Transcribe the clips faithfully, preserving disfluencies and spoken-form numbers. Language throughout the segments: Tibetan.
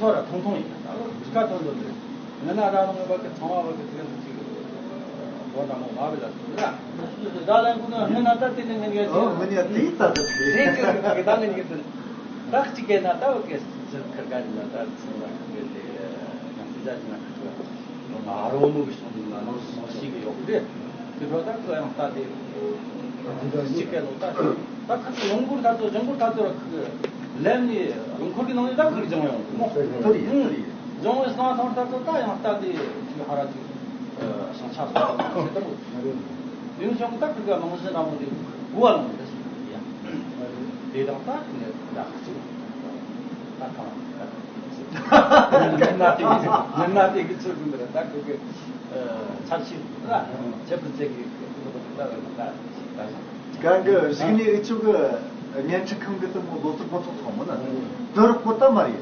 ཐོ་ར་ཐུང་ཐུང་ཡིན་ན་ད་ལོ་ཅི་ཀ་ཐོན་འདུག་དེ། ང་ན་ར་ལོ་ངོ་བ་གི་ཚང་བ་བ་གི་ཚིག་འདི་ཅིག་སྒོ་འདྲ་མོ་མ་བི་ལ་སོང་ལ། ད་ལན་ཀུ་ན་ངན་ན་ད་དེ་ནི་ངན་ངན་ཨོ་ཅིག་ངན་ཡ་དེ་ད་དེ་དེ་གི་གི་ད་ངན་གི་དེ་ད་གཅིག་གི་ན་ད་བ་གི་ཁར་ག་རི་ན་ད་ཚང་བ་གི་དེ་ན་དེ་ད་ཅི་ན་ཁ་ཆོ་ང་རོ་མོ་གི་སོང་ན་ནོ་སོང་ཞིག་གི་ཡོག་དེ། དེ་འཕྲོ་ད་ཁོ་ཡང་ལྟ་དེ། གཅིག་གི་ལོ་ད། ད་ཁོ་ཚོ་ལུང་སྐོར་ད་ཚོ་ལྗང་སྐོར་ད་ཚོ་ཁོ་ལེམ་ནི་ལུང་འཁོར་གི་ནང་ནས་ད་ཁོ་ལྗང་ཡོང་མོ། ལྗང་བའི་སང་ཐང་ད་ཚོ་ད་ཡང་ལྟ་དེ་ཁོ་ཧ་ར་ཚོ་ཤང་ཆ་སོང་ད་ཚོ་ད་མོ། ཡུན་ཤོང་ད་ཁོ་ག་མང་སེ་ན་མོ་དེ་གུ་བ་ལོང་དེ་སོང་ཡ། དེ་དང་ད་ཁོ་ནས་ད་ཁོ་ཚོ་ད་ཐང་ད། ཉི་མ་དེ་ཉི་མ་དེ་གི་ཚོད་ཀུན་དེ་ད་ཁོ་གི། ཚབ་ཤིག་ལ་ཁྱད་པར་ཅན་གྱི་ལྟ་བའི་ལ་ཞིག་ལྟ་ཞིག་གང་གི་གཞིགས་ནས་ཨི་ཆུ་གི་བརྙན་འཕྲིན་ཁང་གི་དུ་མོ་ལོ་ཙིག་པོ་ཚོགས་ཚོགས་མོ་ན་དུ་རུག་པོ་ད་མ་རེད།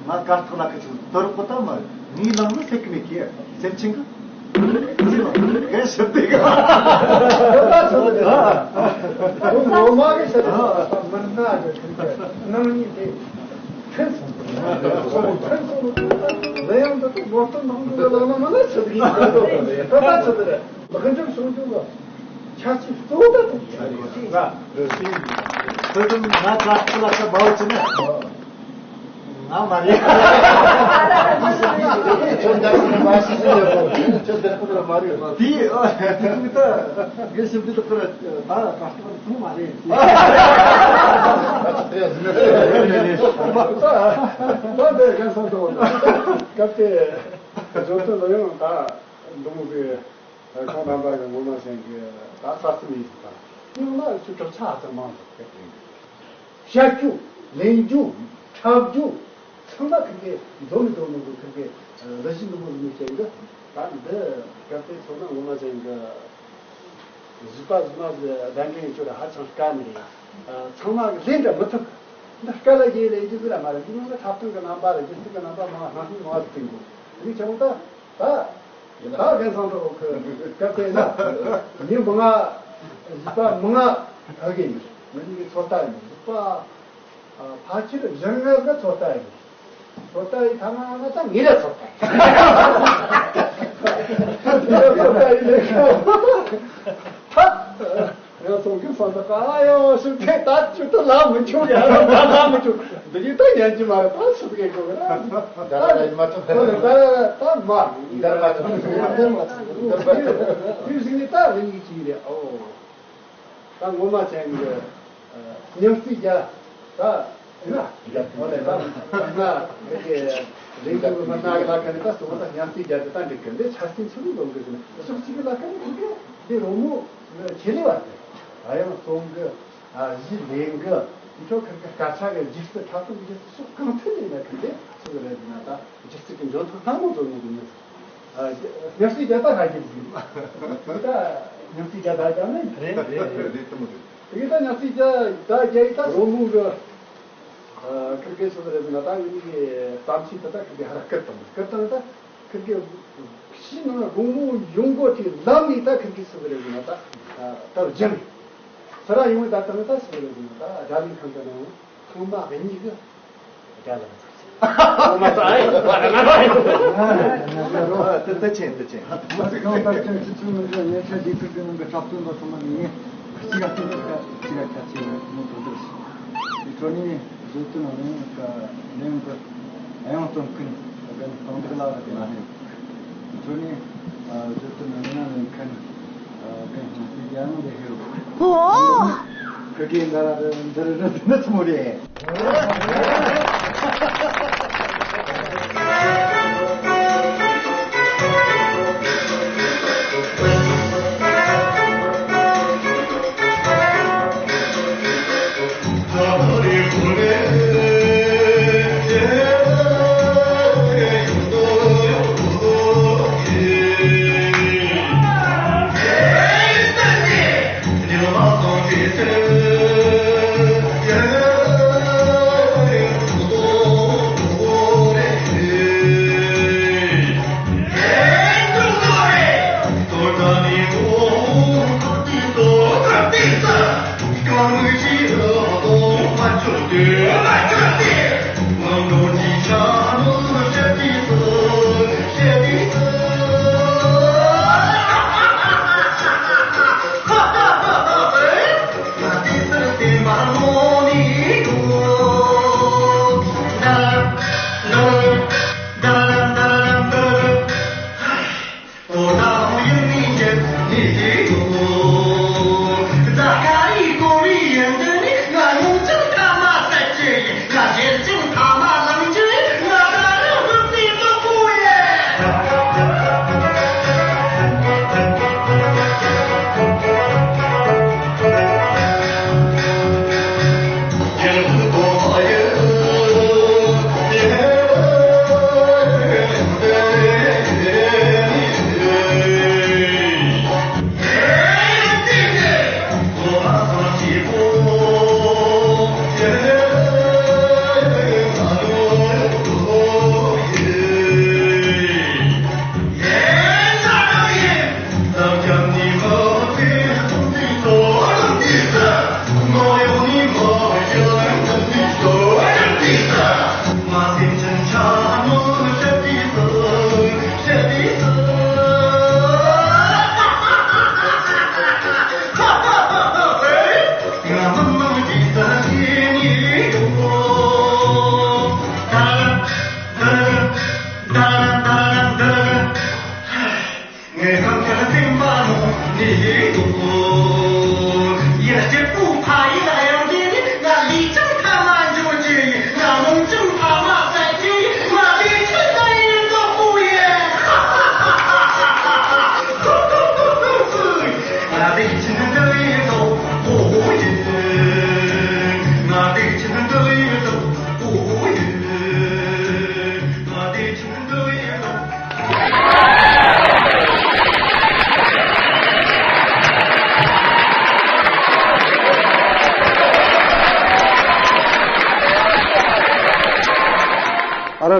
ང་དཀར་ཐོག་ལ་ཁ་ཆུ་དུ་རུག་པོ་ད་མ་རེད། ངའི་ནང་ནི་སེ་ཀི་མེད་ཀི་སེམས་ཅན་གི་ངའི་ནང་གི་གན་ཞིབ་དེ་གི་ལོ་མ་གི་ས་མི་སྣ་གི་ཁྱིམ་གི་ནང་ནི་དེ། ཕན་སོང་། ཕན་སོང་། ལ་ཡང་འདི་ལོ་སྟོན་ནང་དུ་ལ་ལ་མ་ལ་ཆི་ཟིག་ཡིན་ད་ད་ཆི་ཟིག་རེད། ལག་འཇམ་སོང་རྒྱུ་ལ་ཆ་ཆི་གཙོ་བོ་ད་དུ་ཆ་ཆི་ང་ཁོས་ང་དྲག་ཁོ་ལ་ཆ་བའོ་ཆི་ནས་ང་མ་རེད། ཁྱོད་འདྲ་ཁོ་མ་ཤི་ཤི་ཡོད་ཁྱོད་འདྲ་ཁོ་མ་རེད། དེ་དེ་ད་གེ་ཞིབ་འདི་ད་ཁོ་ད་དྲག་ཁོ་ལ་ཐུག་མ་རེད། ད་འདི་གན་སོང་དུ་སྐབས་དེ་བཟོ་ཚོ་ལ་ཡང་ད་འདུམ་གི་ཁོང་རྣམ་པ་གི་ངོ་མ་ཟིན་གི་ད་ས་སི་མི་ཟིན་དང་ཉུང་ན་ཆུ་གྲུབ་ཆ་ཧ་ཅང་མང་འདུག་བཤད་རྒྱུ་ལེན་རྒྱུ་འཁྲབ་རྒྱུ་ཚང་མ་ཁིར་གི་འཛོམས་མི་འཛོམས་མི་འདུག་ཁིར་གི་ལི་ཞི་འདུག་མི་འདུག་མི་བཤད་གི་ད་འདི་སྐབས་དེ་ཚོ་ན་ངོ་མ་ཟིན་གི། བཞི་པ་བཞི་མ་བཞི་གདན་འདྲེན་ཡོད་ཆོག་ར་ཧ་ཅང་དཀའ་ནི་རེད། ཚང་མ་གི་ལེན་འདྲ་མི་ཐུབ། འདི་དཀའ་ལས་རྒྱལ་ལས་རྒྱུ་ཟེར་ར་མ་རེད། འདི་ནང་གི་འཁྲབ་སྟོན་གི་རྣམ་པ་རེད། སྒྱུ་རྩལ་གི་རྣམ་པ་མང་སྣང་མང་བ་ཟིག་བསྟན་དགོས། དེ་ཆེན་པོ་ད་ད་ད་རྒན་ཚང་གྲོགས་ཁོ་སྐབས་དེ་ན་ཉིན་མང་བཞི་པ་མང་ཨ་གི་ཡིན། ང་གཉིས་ཀྱི་ཚོད་ལྟ་ཡིན་བཞི་པ། ཕལ་ཆེར་བཞི་ལྔ་གི་ཚོད་ལྟ་ཡིན། ཚོད་ལྟ་ཡིན་ཐ་མ་ན་ད་ངེད་ལ་ཚོད་ལྟ་ཡིན། ཚོད་ལྟ་ཡིན་ལས་ཁ་ད་ང་ཚོ་གི་ཚོད་ལྟ་ཨ་ཡོ་ཞིག་དེ་ད་ཅུ་ཏུ་ལ་མི་ཆུག་ཡ་ད་ལ་མི་ཆུག་འདི་ཡིན་ད་ཉན་གྱི་མ་རེད། ད་ཞིག་གི་གོ་གི་ར་ད་ལ་ཡིན་མ་ཆུག་ད་ད་ད་མ་ཡིན་ད་ལ་མ་ཆུག་ད་ལ་མ་ཆུག་དེ་ཞིག་ནི་ད་ལ་ཡིན་གྱི་རེད། ཨོ། ད་ངོ་མ་ཅན་གྱི་ཉག་རྩིས་རྒྱ་ད་ཡིན་ན་ཡོད་ལས་ད་ཡིན་ན་ངེད་ཀྱི་རིང་དུ་མི་སྣ་གི་ལ་ཁ་ནས་ད་སོ་ད་ཉག་རྩིས་རྒྱ་དེ་ད་འགྲིག་གི་འདི་ཆ་རྐྱེན་ཚུལ་ལོང་གི་ཟིན་ཕྱོགས་གཅིག་གི་ལ་ཁ་ནས་ཁོ་གི་འདི་རོ་མོ་ཆེ་ལེ་བ་དེ་ད་ཡང་སོང་གི་གཞི་ལེན་གི་འདི་ཚོ་ཁིར་གི་སྐད་ཆ་གི་རྗེས་སུ་ཁྲ་ཐུང་གི་རྗེས་སུ་ཕྱོགས་གང་ཐད་ནས་ན་ཁིར་འདི་ཚོ་གི་རེད་ན་ད་རྗེས་སུ་གི་འཇོན་ཐང་སྣང་མོ་བཟོ་ནི་གི་མི། ཉག་རྩིས་རྒྱ་ད་ཧ་གི་ཟིན། ད་ཉག་རྩིས་རྒྱ་ད་ཀྱང་ནི་རེད་རེད་རེད་རེད་དེ་མོ་རེད། དེ་གི་ད་ཉག་རྩིས་རྒྱ་ད་རྒྱ་ཡི་ད་རོ་མུ་གི་ཁིར་གི་སོ་རེད་ན་ད་ངི་གི་གཏམ་ཤེས་ད་ད་ཁིར་གི་ཧ་ར་ཀི་དང་ཀི་དང་ད་ཁིར་གི་ཤི་ན་རོ་མུ་ཡོང་གོ་དེ་ལམ་ནི་ད་ཁིར་གི་སོ་རེད་ན་ད་ད་རྒྱ་ནི་ས་ར་ཡོང་ད་ད་ད་སོ་རེད་ན་ད་རྒྱ་ལིང་ཁང་གི་ནང་ཚང་མ་གཉིས་གི། དེ་དེ་ཆེན་དེ་ཆེན། ཁོང་ལྟར་ཅན་སྤྱི་ཚོགས་ནང་གི་གནས་ཚད་སྡེ་ཁུལ་གྱི་ནང་གི་འཁྲབ་སྟོན་པ་ཚང་མ་ནས་གཅིག་ལ་གཅིག་ལ་གཅིག་ལ་ཁ་ཆེ་བའི་ཐུན་མོང་དོན་དུ་ཞུ། དེ་ཁྲོད་ནས་བཟོ་དོན་རང་གི་ལེན་པར་ཨ་ཡོང་སྟོན་ཀུན་རྒན་གང་དག་ལ་རག་གི་ན་ཧེ། ཁྲོད་ནས་བཟོ་དོན་རང་གི་ལེན་མཁན་རྒན་ཧང་སི་རྒྱ་ཡང་ལས་ཧེ་རུ། ཁ་གི་འདི་ར་འདི་ར་འདི་ནི་ཚོ་རེད།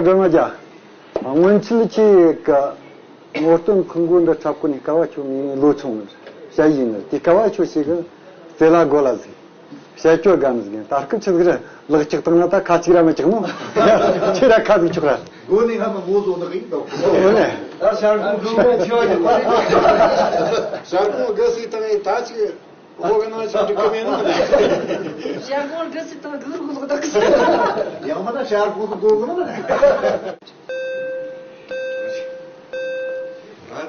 དགོན་ང་རྒྱ། སྔོན་ཆད་ཁྱེད་ཀྱི་ངོ་སྟོན་ཁང་གོ་འདི་འཁྲབ་གོ་ནི་ཀ་བ་ཆོ་མིང་ནས་ལོ་ཆུང་ནི་བཤད་ཡིན་ནི་དེ་ཀ་བ་ཆོ་ཞིག་གི་རྩེ་ལ་སྒོ་ལ་ཟིག་བཤད་ཆོ་གམ་ཟིག་ཡིན། ད་སྐབས་ཆི་ཟིག་རེད། ལག་ཅིག་བཏང་ན་ད་ཁ་ཅིག་ར་མི་ཅིག་མོ། ཁྱེད་ར་ཁ་ཟིག་ཆོག་ར། སྒོ་ནས་ཧ་མ་ངོ་བཟོ་ནི་ཡིན་དོ། འོ་ནས། ད་ཤར་ཁོང་ཁྱོད་ཆེ་བ་ཡིན་པ་རེད། ཤར་ཁོང་དགའ་སི་བཏང་ཡིན་ད་ཅིག་འོ་གི་ན་ཆ་འགྲིག་གི་མེད་ནོ། ཞར་ཁོང་གི་སི་ཏང་གི་རུ་གུ་ལོག་ད་གི་སི། ཡང་མ་ན་ཞར་ཁོང་གི་གོ་གི་ནོ། ང་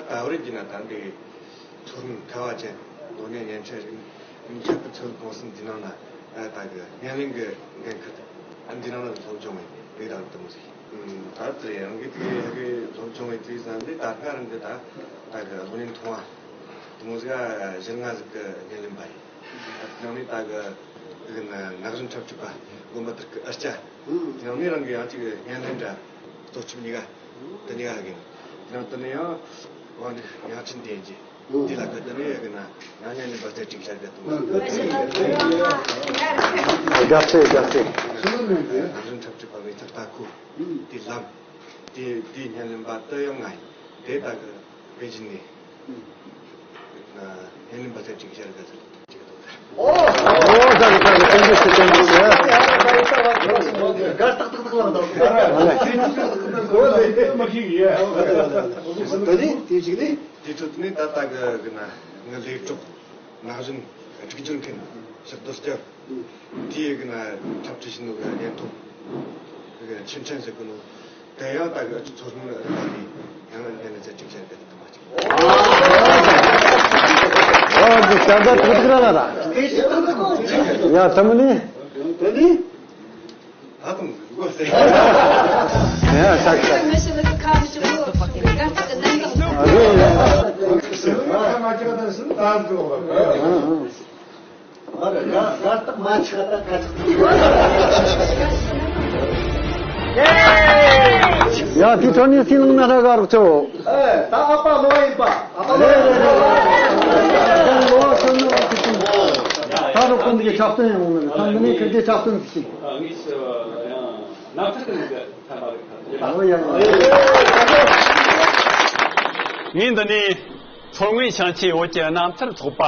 ད་བར་གྱི་ན་ད་འདི་ཚོར་སྣང་ཁ་བ་ཅན་དངོས་གནས་བརྙན་འཕྲིན་རིག་ཁྱད་དུ་འཕགས་གོང་སུན་འཛིན་ནང་ན་ད་གི་བརྙན་ལེན་གི་འགན་ཁུར་ཨ་འཛིན་ནང་ན་སློབ་སྦྱོང་བའི་ལས་དང་དུ་མོ་ཟིག་ད་དེ་ཡང་གི་དེ་ཡ་གི་སློབ་སྦྱོང་བའི་དུས་ཙམ་འདི་ད་སྔ་རང་གི་ད་ད་གི་གློག་བརྙན་མཐོང་བ། དེ་མོ་ཟིག་ག་གཞི་ལྔ་ཟིག་གི་བརྙན་ལེན་པ་ཡིན། ནང་ནས་ད་གི་གི་ན་ནག་རིན་འཁྲབ་ཁྲིད་པ་དགོན་པ་དར་གི་ཨར་ཅ། ནང་ནས་རང་གི་ཡང་ཅིག་བརྙན་ལེན་འདྲ་གཙོ་ཆེན་གཉིས་ཀ་དེ་གཉིས་ཀ་གི་ནང་དེ་ནས་ཡང་དབང་འདི་ཡང་ཅིན་ལྡན་གྱི་འདི་ལ་གི་དེ་ནས་ཡ་གི་ན་ཡང་བརྙན་ལེན་པ་ཚེ་གཅིག་ཤར་གི་དུ་མ། དགའ་ཚེ་དགའ་ཚེ། ནག་རིན་འཁྲབ་ཁྲིད་པ་བའི་ཚབ་ལྟ་ཁུ་དེ་ལམ། དེ་དེའི་བརྙན་ལེན་པ་དུ་ཡང་ང་ཡིན། དེ་ད་གི་པེ་ཅིན་ནས་བརྙན་ལེན་པ་ཚབ་ཅིག་ཤར་ག་ཚོད་ཅིག་འདུག་ཨོ། ད་གི་ད་གི་ཐེངས་འདི་ཞིག་ཐེངས་འདི་ཞིག་དགའ་ཏག་ཏག་ཏག་ལ་འདུག་ད་ནི་དེ་ཞིག་ནི། དེ་ཚོ་ནི་ད་ད་གི་གི་ན་ང་ལས་གྲོགས། ནག་རིན་སྒྲིག་སྦྱོར་མཁན་ཕྱག་རྡོར་སྐྱབས། དེའི་གི་ན་འཁྲབ་ཁྲིད་བྱིན་ནོ་གི་བརྙན་ཐུང་། གི་ཆིན་ཁྲན་ཟེར་གི་ནོ། དེ་ཡང་ད་གི་ཚོར་སྣང་རེ་ད་གི་ཡང་ཡང་ན་ཚེ་གཅིག་ཅན་གི་དུ་མ་ཅིག་ཨོ་འདི་ཤ་ཚ་ཐུག་ཐུག་ར་ལ་ར། ཡ་ཚ་མོ་ནི། དེ་ནི། ཨ་དང་གོ་སེ། ཡ་ཤ་ཤ། ཨ་རེ་ཡ། ཨ་ཨ། ཨ་ཨ། ཡ་དེ་ཚོ་ནི་སྲིད་ལུང་ན་ར་ག་རོགས་ཚོ། ཨེ། ད་ཨ་ཕ་ལོ་ཡིན་པ། ཨ་ཕ་ལོ་ཡིན་པ། ད་རོགས་ཀུན་གྱི་ཆབ་སྟོན་ཡོང་ནི་ད་འདི་ནི་ཁིར་གྱི་ཆབ་སྟོན་ཞིག་ཨ་ངས་ཡང་ནམ་ཐར་གི་ནི་ཐ་མ་རེད། ཨོ་ཡ་ཡ། ངས་འདི་ནས་མཚོ་སྔོན་ཞིང་ཆེན་བོད་ཀྱི་རྣམ་ཐར་ཚོགས་པ།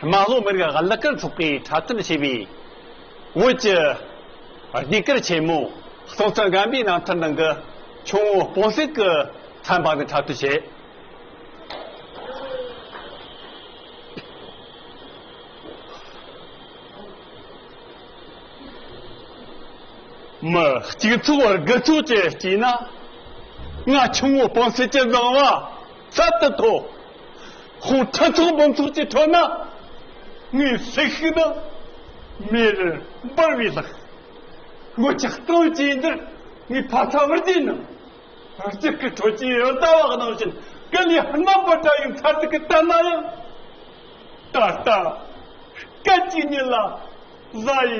རྨ་ལྷོ་མི་རིགས་གླུ་གར་ཚོགས་པས་འཁྲབ་སྟོན་བྱས་པའི་བོད་ཀྱི་ཟློས་གར་ཆེན་མོ་སྲོང་བཙན་སྒམ་པོའི་རྣམ་ཐར་ནང་གི་ཁྱུང་པོ་སྤུན་སྲེག་གི་ཚན་པ་ནས་འཁྲབ་སྟོན་བྱེད། མི་གཅིག་ཚོགས་དགུ་ཚོགས་ཀྱི་དཀྱིལ་ན། ང་ཁྱུང་པོ་སྤུན་སྲེག་གི་གཟིམ་པ་ཚད་དུ་མཐོ། ཁོང་ཁྲི་ཚོགས་འབུམ་ཚོགས་ཀྱི་ཁྲོད་ན། ངའི་སྲེག་ཤུལ་དུ་མེ་རུ་འབར་བའི་ལྷག་མགོ་ལྕགས་སྟོང་གཅིག་འདིར་ངའི་ཕ་ཚ་བུར་གྱི་ནང་། རྒྱུད་ཀྱི་ཁྲོད་ཀྱི་ཡོན་ཏན་བ་ནང་བཞིན་ཀུན་ལས་རྣམ་པར་བཀྲ་བའི་མཐར་ཐུག་གི་དོན་ན་ཡང་། ད་ལྟ་སྐད་ཅིག་ཉིད་ལ་བཟའ་ཡི་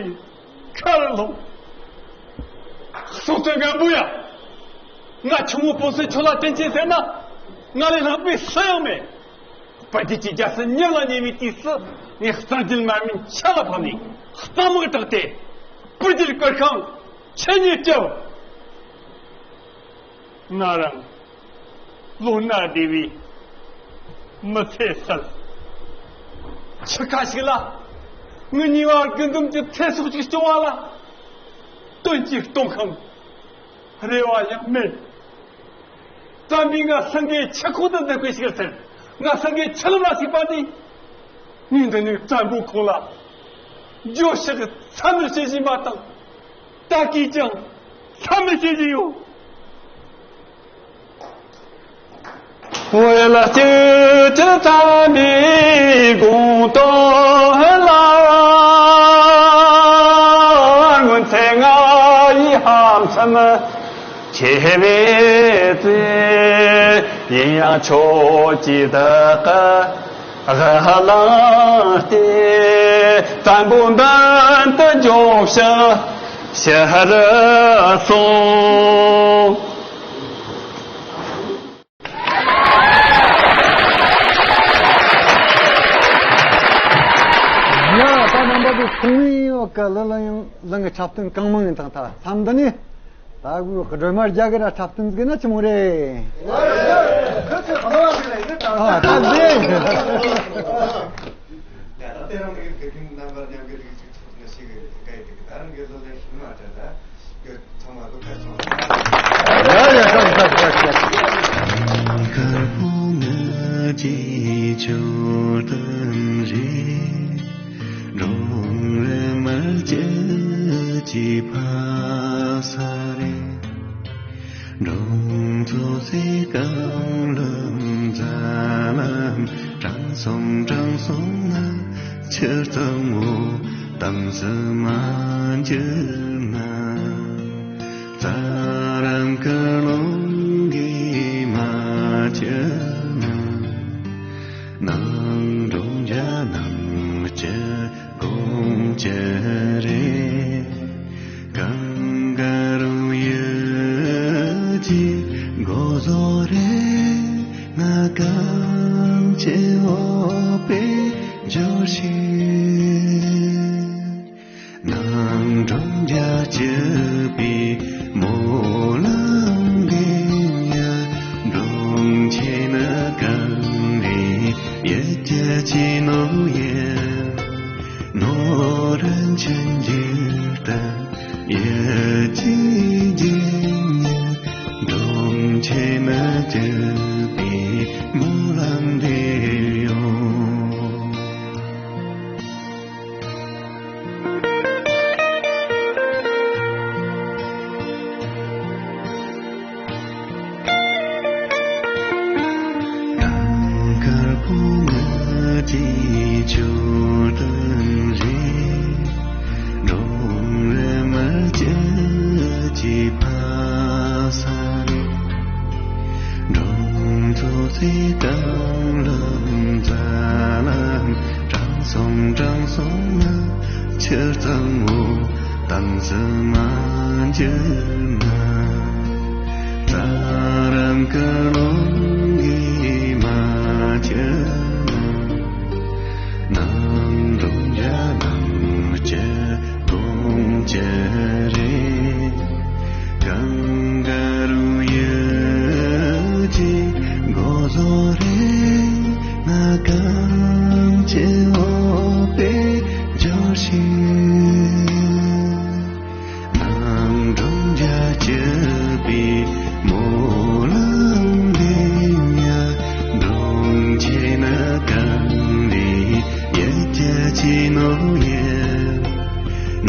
ཁར་ལྷུང་། སྲོང་བཙན་སྒམ་པོ་ཡ། ང་ཁྱུང་པོ་སྤུན་སྲེག་ཁྱོད་ལ་དྲིན་ཆེ་ཟེར་ན། ང་ལས་ལྷག་པའི་སུ་ཡང་མེད། དཔལ་དུས་ཀྱི་རྒྱལ་སྲིད་མྱུར་ལ་ཉེ་བའི་དུས་སུ་ངས་གཙང་རྒྱལ་མར་མེའི་ཆུ་ལ་ཕབ་ནས་གཙང་དམག་དྲངས་ཏེ་སྤུ་རྒྱལ་གུར་ཁང་ཆུ་ནས་བསྐྱབས། ང་རང་ལོ་ན་བདེ་བའི་མི་ཚེ་གསལ། འཆི་ཁ་ཞིག་ལ་ངའི་ཉེ་བར་དགུ་འཛོམས་ཀྱི་ཚེ་སྲོག་ཅིག་སྐྱོང་བ་ལ་དོན་གྱིས་གཏོང་ཁང་རེ་བ་ཡང་མེད། བཙན་པོས་ང་སེང་གེའི་ཆུ་ཁོག་ཏུ་འཛེགས་པའི་ཕྱིར་ཟེར། ང་སེང་གེའི་ཆུ་ལམ་ལ་ཞུགས་པ་ནི། ངས་འདི་ནས་བཙན་པོ་ཁོང་ལ་འགྱོད་བཤགས་འཚམས་འདྲི་བྱེད་བཞིན་པ་དང་། ད་གིན་ཀྱང་འཚམས་འདྲི་བྱེད་བཞིན་ཡོད། བོད་ལ་སྐྱིད་ཅི་ཙམ་པའི་དགོངས་དོན་ལ། སྔོན་ཚེ་ང་ཡི་ཧམ་སེམས་ཆེ་བའི་ཚེ། ཡིན་ཡང་ཁྱོད་ཀྱིས་བདག་གི་དབུ་བླངས་ཏེ། བཙན་པོ་མདུན་དུ་འགྱོད་བཤགས་ཞུ་རུ་སོང་། ཡ། ད་རྣམ་པ་ཚོ་ཚང་མས་ཡོད་གི་ལ་ལ་ཡང་ལང་གི་ཆབ་སྟོན་གང་མང་ཡིན་དང་ད་མཚམས་འདི་ནས། ད་གུ་སྒྲོལ་མ་རྒྱ་གི་ར་འཁྲབ་སྟོན་ཟིག་ན་ཆི་མོ་རེད། ཨ་ད་ཟེ། ཡ་ད་དེ་རང་གི་དགེ་རྒན་རྣམ་པ་མཉམ་གི་རིགས་ཅིག་ཚོགས་ནས་ཤེས་གི་ག་ཡི་གི་ད་རང་གི་ལོ་ལས་ཤུལ་མ་དྲན་ད་ཡོད་ཚང་མ་ལོ་ཁ་སོང་། ཡ་ཡ་ཤག་ཤག་ཤག་ཤག་ཁར་ཕུང་ང་ཅི་ཆོ་དང་རེད། འབྲོང་རི་མར་ཅི་ཅི་ཕ་ས་རེད། འབྲོང་ཚོ་སའི་གང་ལམ་རྫ་ལམ་དྲང་སོང་དྲང་སོང་ན་ཆུ་གཙང་བོ་དྭངས་སུ་མ་འགྱུར་ན། རྩ་རང་ཀི་རླུང་གིས་མ་ཁྱེར་ན། ནང་འབྲོང་རྒྱ་ནང་སྐྱིད་དགོང་ཅི་རེད། གང་ག་རུ་ཡོད་ཀྱི་མགོ་བཟོ་རེ་ང་གང་ཆེ་འོ་པེ་འབྱོར་ཤེས། ནང་འབྲོང་རྒྱ་སྐྱིད་པའི་སྨོན་ལམ་འདི་ཡ། འབྲོང་ཆེ་ན་གང་རེད་ཡ་ཀྱ་ཅི་ནོ་ཡ། ནོར་ཆེན་འཇིག་ད་ཡ་ཅི་འཇིག་ཡ། འབྲོང་ཆེ་ན་སྐྱིད་པའི་སྨོན་ལམ་འདི་ཡོད། ནང་ཁར་ཕུང་ང་ཅི་ཆོ་དང་རེད། འབྲོང་རི་མར་ཅི་ཅི་ཕ་ས་རེད། འབྲོང་ཚོ་ཚེ་གང་ལམ་རྫ་ལམ་དྲང་སོང་དྲང་སོང་ན་ཆུ་གཙང་བོ་དྭངས་སུ་མ་འགྱུར་ན། རྩ་རང་ཀི་རླུང་གིས་མ་ཁྱེར་ན། ནང་འབྲོང་རྒྱ་ནང་སྐྱིད་དགོང་ཅི་རེད། གང་ག་རུ་ཡོད་ཀྱི་མགོ་བཟོ་རེ་ང་གང་ཆེ་འོ་པེ་འབྱོར་ཤེས། ནང་འབྲོང་རྒྱ་སྐྱིད་པའི་སྨོན་ལམ་འདི་ཡ། འབྲོང་ཆེ་ན་གང་རེད་ཡ་ཀྱ་ཅི་ནོ་ཡ།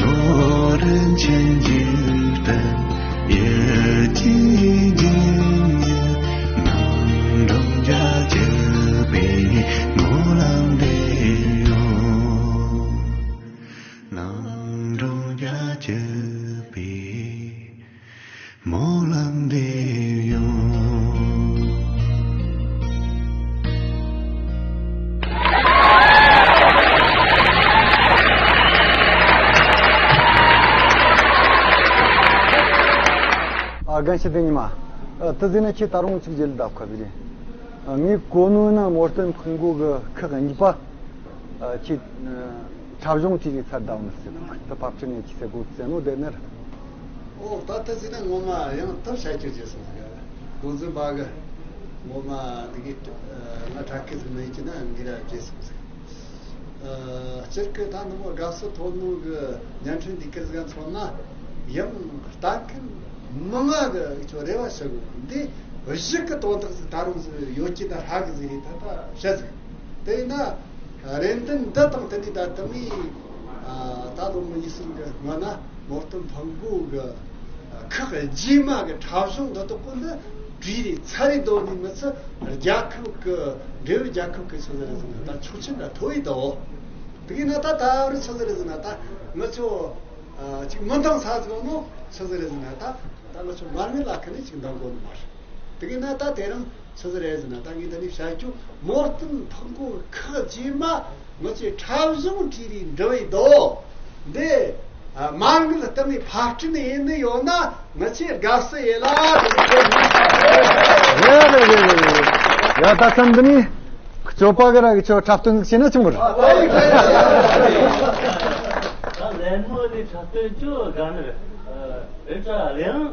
ནོར་ཆེན་འཇིག་ད་ཡ་ཅི་འཇིག་ཡ། ནང་འབྲོང་རྒྱ་སྐྱིད་པའི་སྨོན་ལམ་འདི་ཡོད། ནང་འབྲོང་རྒྱ་སྐྱིད་པའི་སྨོན་ལམ་འདི་ཡོད། ཨ་རྒན་ཞིག་དེ་ཉི་མ། ཨ་དེ་ཟིན་ན་ཁྱེད་ད་རུང་གཅིག་བརྗེད་ལ་བདག་ཁ་བི་རེད། ཨ་ངས་གོ་ནོ་ན་མོར་ཏན་ཕུང་གོ་གི་ཁག་གཉིས་པ། ཨ་ཁྱེད་ཨ་འཁྲབ་གཞུང་བྲིས་རེས་ཚར་བསྡད་ནི་ཟེར་གི་འདུག་ད་ཕབ་ཁྲིད་ནས་ཁྱེད་ཚེ་གོ་ཚེ་ནོ་དེ་ནར། ཨོ་ད་ལྟ་ཟིན་ན་ངོ་མ་ཡང་ཐབས་བྱ་རྒྱུ་བྱས་སོང་ཟེར། གོ་འཛིན་པ་གི་ངོ་མ་འདི་གི་ང་དྲག་གི་ཟིན་མེད་ཀྱི་ན་འགི་ར་བྱས་སོང་ཟེར། ཨ་སྤྱིར་གི་ད་ནུ་མོ་དགའ་བསུ་ཐོབ་ནོ་གི་བརྙན་འཕྲིན་འདི་གར་ཟིག་མཚོན་ན་ཡང་ལྟ་མཁན་མི་མང་གི་ཁྱོད་རེ་བ་ཞུ་གི་འདི་གཞི་གི་དོན་དག་ཟིག་ད་རུང་ཟིག་ཡོད་ཀྱི་ད་ཧྲ་གི་ཟིག་རེད་ད་ད་བཤད་ཟིག་དེ་ཡིན་ན། རེ་འདུན་འདི་དང་དེ་འདྲའི་ད་དུ་མའི་ད་ལོ་མི་ཡིག་སྲིད་གི་སྔོན་ན་མོར་ཏོན་ཕང་གོ་གི་ཁག་རྗེས་མ་གི་འཁྲབ་གཞུང་འདི་དག་གོ་འདི་བྲིས་རེ་ཚར་རེ་འདོད་ནི་མི་ཚེ་རྒྱལ་ཁབ་གི་འབྲེལ་ཡོད་རྒྱལ་ཁབ་གི་ཆི་ཟེར་ཟིན་ན་ད་ཆོག་མཆན་ད་ཐོ་ཡི་ད་འོ། དེ་གི་ན་ད་ད་རུ་ཆི་ཟེར་ཟིན་ན་ད་ང་ཚོ་ཅིག་མི་འདང་ས་ཟིག་ནོ་ཆི་ཟེར་ཟིན་ན་ད་ད་ང་ཚོ་མར་མེ་ལ་ཁ་ནས་ཅིག་འདང་གོ་ནི་མ་རེད། དེ་གི་ན་ད་དེ་རིང་ཆི་ཟིག་རེད་ཟེར་ན་ད་ངས་ད་ནི་བཤད་རྒྱུ་མོར་ཏོན་ཕང་གོ་ཁག་རྗེས་མ་ང་ཚོས་འཁྲབ་གཞུང་བྲིས་རེ་འབྲི་བའི་དོ་འདི་མ་དངུལ་གཏོང་བའི་ཕབ་སྐྲུན་ཡེད་ནི་ཡོད་ན་ང་ཚོས་དགའ་བསུ་ཡེད་ལ་དེ་རེད་རེད་རེད་རེད། ཡ་ད་ཚང་འདི་ནི་སྐྱོ་པ་གི་ར་གི་ཆོ་འཁྲབ་སྟོན་ཟིག་བྱས་ན་ཆི་མོ་རེད། ད་ལན་མོ་ནི་འཁྲབ་སྟོན་ཅོ་དགའ་ནི་རེད། རེད་ད་ལན།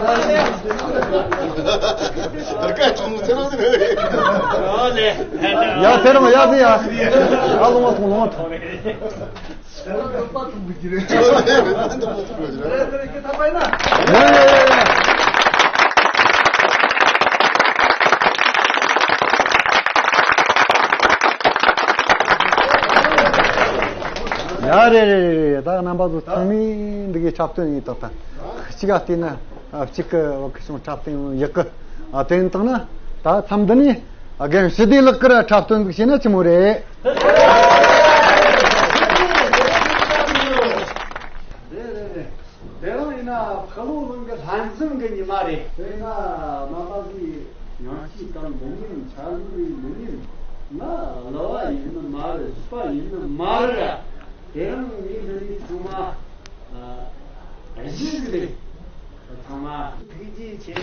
ཡ་ཚེ་རིང་ཡ་ཟིན་ཡ། ཨ་ལོང་བ་ཐོང་ལོང་བ་ཐོང་། ཡ་རེད་རེད་རེད་རེད། ད་རྣམ་པ་ཚོ་ཚང་མས་འདི་གའི་འཁྲབ་སྟོན་ཡིན་ཏག་ཏག་གཅིག་ག་བལྟས་ན། ཨ། གཅིག་གི་བ་ཀི་ཤོང་འཁྲབ་སྟོན་ཡག་གི། ཨ། དེ་ཡིན་དང་ན་ད་མཚམས་འདི་ནས་རྒན་ཞི་བདེ་ལགས་ཀྱིས་འཁྲབ་སྟོན་ཟིག་བྱས་ན་ཆི་མོ་རེད། རེད་རེད་རེད། དེ་རིང་ཡིན་ན་ཕ་ལོ་གླིང་གི་ལྷན་འཛོམས་ཀྱི་ཉི་མ་རེད། དེ་ཡིན་ན་རྣམ་པ་ཚོས་ཉང་ཁྱི་དང་མི་ཉན། ཆ་ལུགས་མི་ཉན། ང་གླུ་བ་ཡིན་ནི་མ་རེད། གཞས་པ་ཡིན་ནི་མ་རེད། དེ་རིང་ངའི་འདི་ནས་ཚང་མ། ཨ། གཞས་ཟིག་རེད། ཚང་མ་ཐུགས་རྗེ་ཆེ།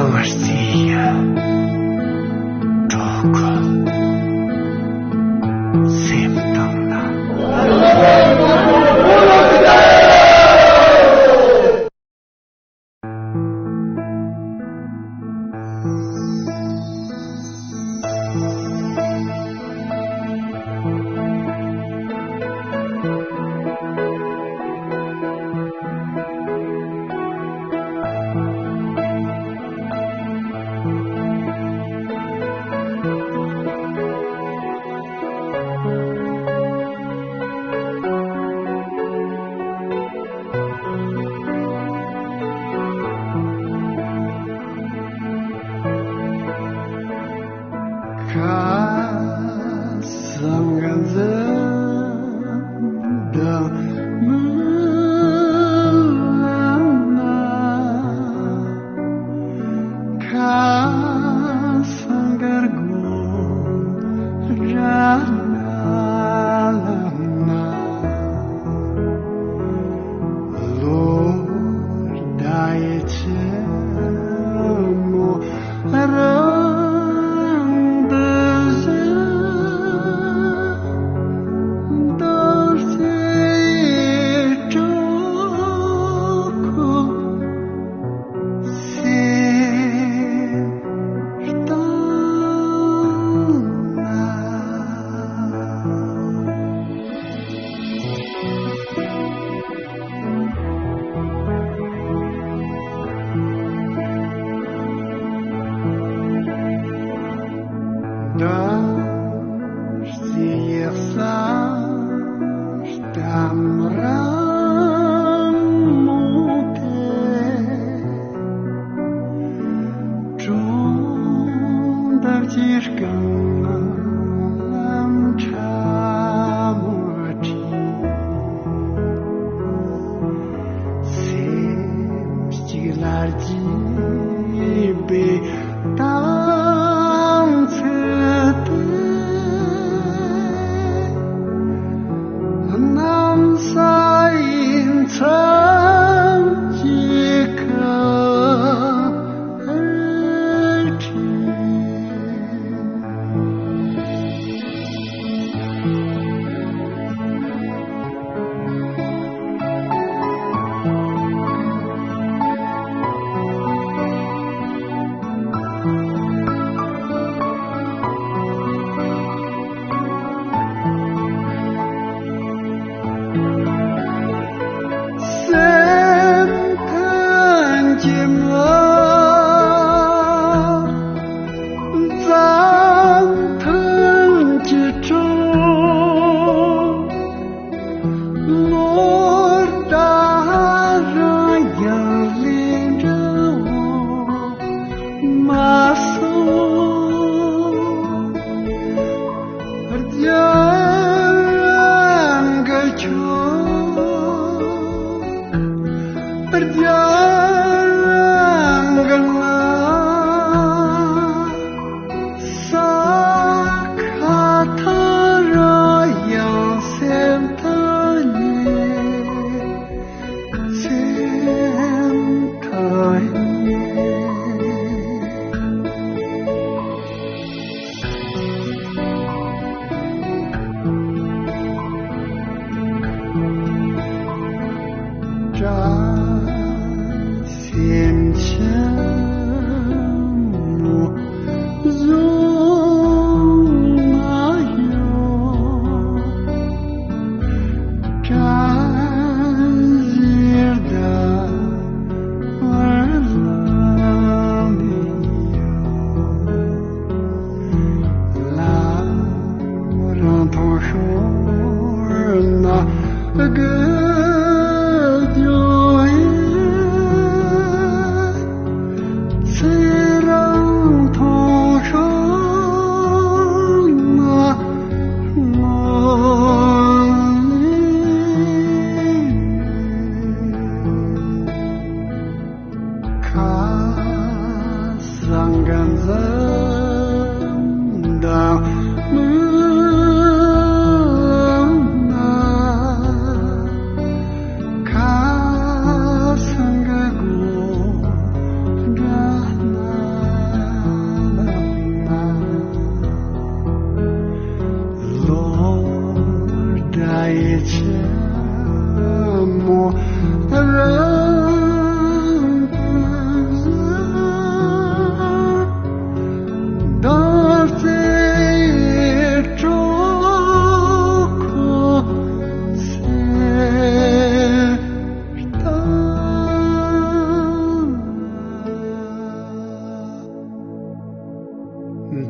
ཨ་རྩིས་ཡ། གྲོགས་ཁོ། སེམས་དང་ན།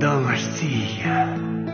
གདངས་རྩིས་ཡ།